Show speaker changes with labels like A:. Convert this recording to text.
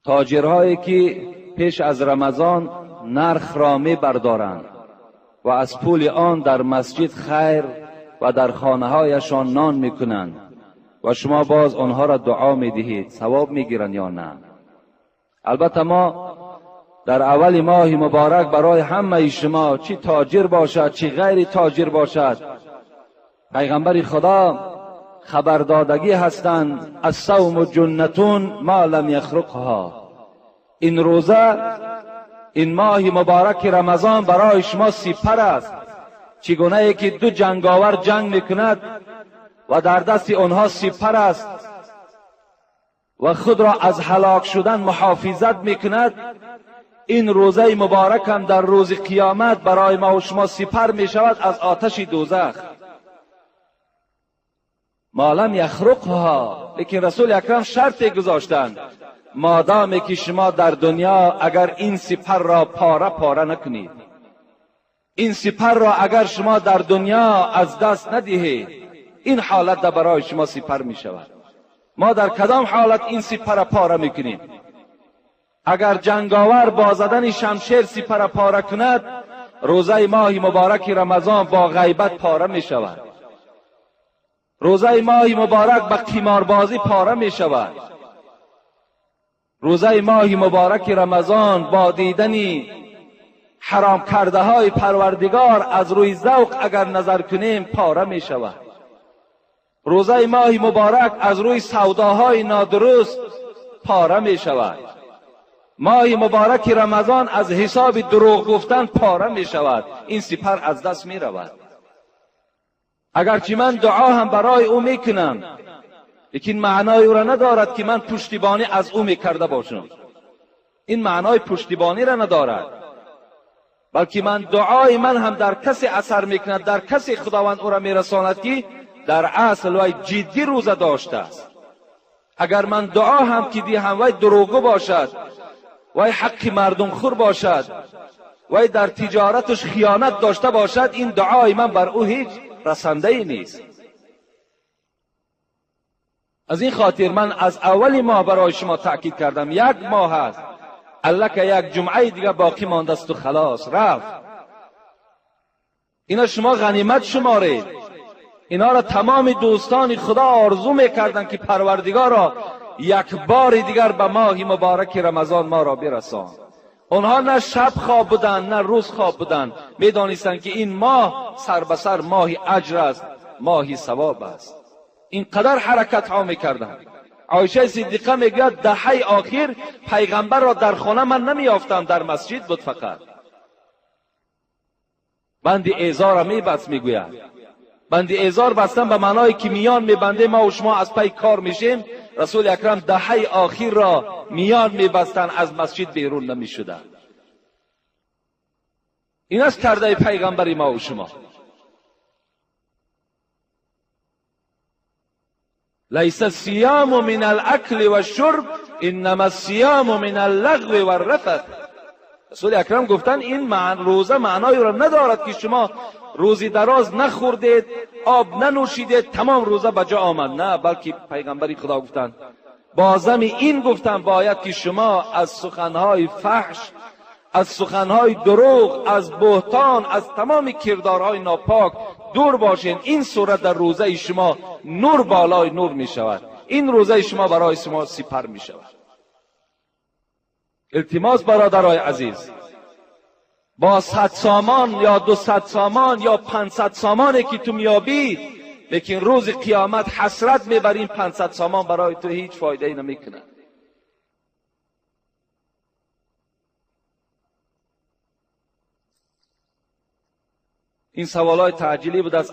A: تاجرهایی که پیش از رمضان نرخ را می بردارند و از پول آن در مسجد خیر و در خانه هایشان نان می کنند و شما باز آنها را دعا می دهید، ثواب می گیرند یا نه؟ البته ما در اول ماه مبارک برای همه شما، چی تاجر باشد چی غیر تاجر باشد، پیغمبر خدا خبردادگی هستند: الصوم جنتون ما لم یخرقها. این روزه، این ماه مبارک رمضان برای شما سپر است. چگونه ای که دو جنگاور جنگ میکند و در دست آنها سپر است و خود را از هلاک شدن محافظت میکند، این روزه مبارک هم در روز قیامت برای ما و شما سپر میشود از آتش دوزخ. ما لم یخرقها. لیکن رسول اکرم شرط گذاشتند: مادامی که شما در دنیا اگر این سپر را پاره پاره نکنید، این سپر را اگر شما در دنیا از دست ندهید، این حالت برای شما سپر می شود. ما در کدام حالت این سپر پاره میکنیم؟ اگر جنگاور با زدن شمشیر سپر پاره کند، روزه ماه مبارک رمضان با غیبت پاره می شود. روزه ماه مبارک با قماربازی پاره می شود. روزه ماه مبارک رمضان با دیدن حرام کرده های پروردگار از روی ذوق اگر نظر کنیم پاره می شود. روزه ماه مبارک از روی سوداهای نادرست پاره می شود. ماه مبارک رمضان از حساب دروغ گفتن پاره می شود. این سپر از دست می رود. اگرچه من دعا هم برای او می کنم، لیکن معنای او را ندارد که من پشتیبانی از او می کرده باشم. این معنای پشتیبانی را ندارد، بلکه من دعای من هم در کسی اثر میکند، در کسی خداوند او را میرساند که در اصل وی جدی روزه داشته است. اگر من دعا هم که دیهم وی دروغگو باشد، وی حق مردم خور باشد، وی در تجارتش خیانت داشته باشد، این دعای من بر او هیچ رسنده ای نیست. از این خاطر من از اول ماه برای شما تاکید کردم، یک ماه است، الله که یک جمعه دیگه باقی مانده است و خلاص رفت. اینا شما غنیمت شمارید. اینا را تمام دوستان خدا آرزو میکردند که پروردگار را یک بار دیگر به ماه مبارک رمضان ما را برسان. آنها نه شب خواب بودند نه روز خواب بودند، میدانستند که این ماه سر به سر ماه اجر است، ماه ثواب است. اینقدر حرکت ها میکردند. عایشه صدیقه میگوید دهه آخر پیغمبر را در خانه من نمیافتم، در مسجد بود فقط. بند ایزار را میبست، میگوید بند ایزار بستن به معنای که میان میبنده ما و شما از پی کار میشیم. رسول اکرم دهه آخر را میان میبستن، از مسجد بیرون نمیشدن. این است کرده پیغمبر ما و شما. لیس الصیام من الاکل والشرب انما الصیام من اللغو والرفث. رسول اکرم گفتن این روزه معنای را ندارد که شما روزی دراز نخوردید، آب ننوشیدید، تمام روزه به جا آمد. نه، بلکه پیغمبری خدا گفتند بازم این گفتن باید که شما از سخنهای فحش، از سخنهای دروغ، از بهتان، از تمام کردارهای ناپاک دور باشین. این صورت در روزه شما نور بالای نور می شود. این روزه شما برای شما سپر می شود. التماس برادرای عزیز، با 100 سامان یا 200 سامان یا 500 سامانی که تو میابی، لیکن روز قیامت حسرت میبری، 500 سامان برای تو هیچ فایده ای نمیکنه. این سوالای تعجیلی بود از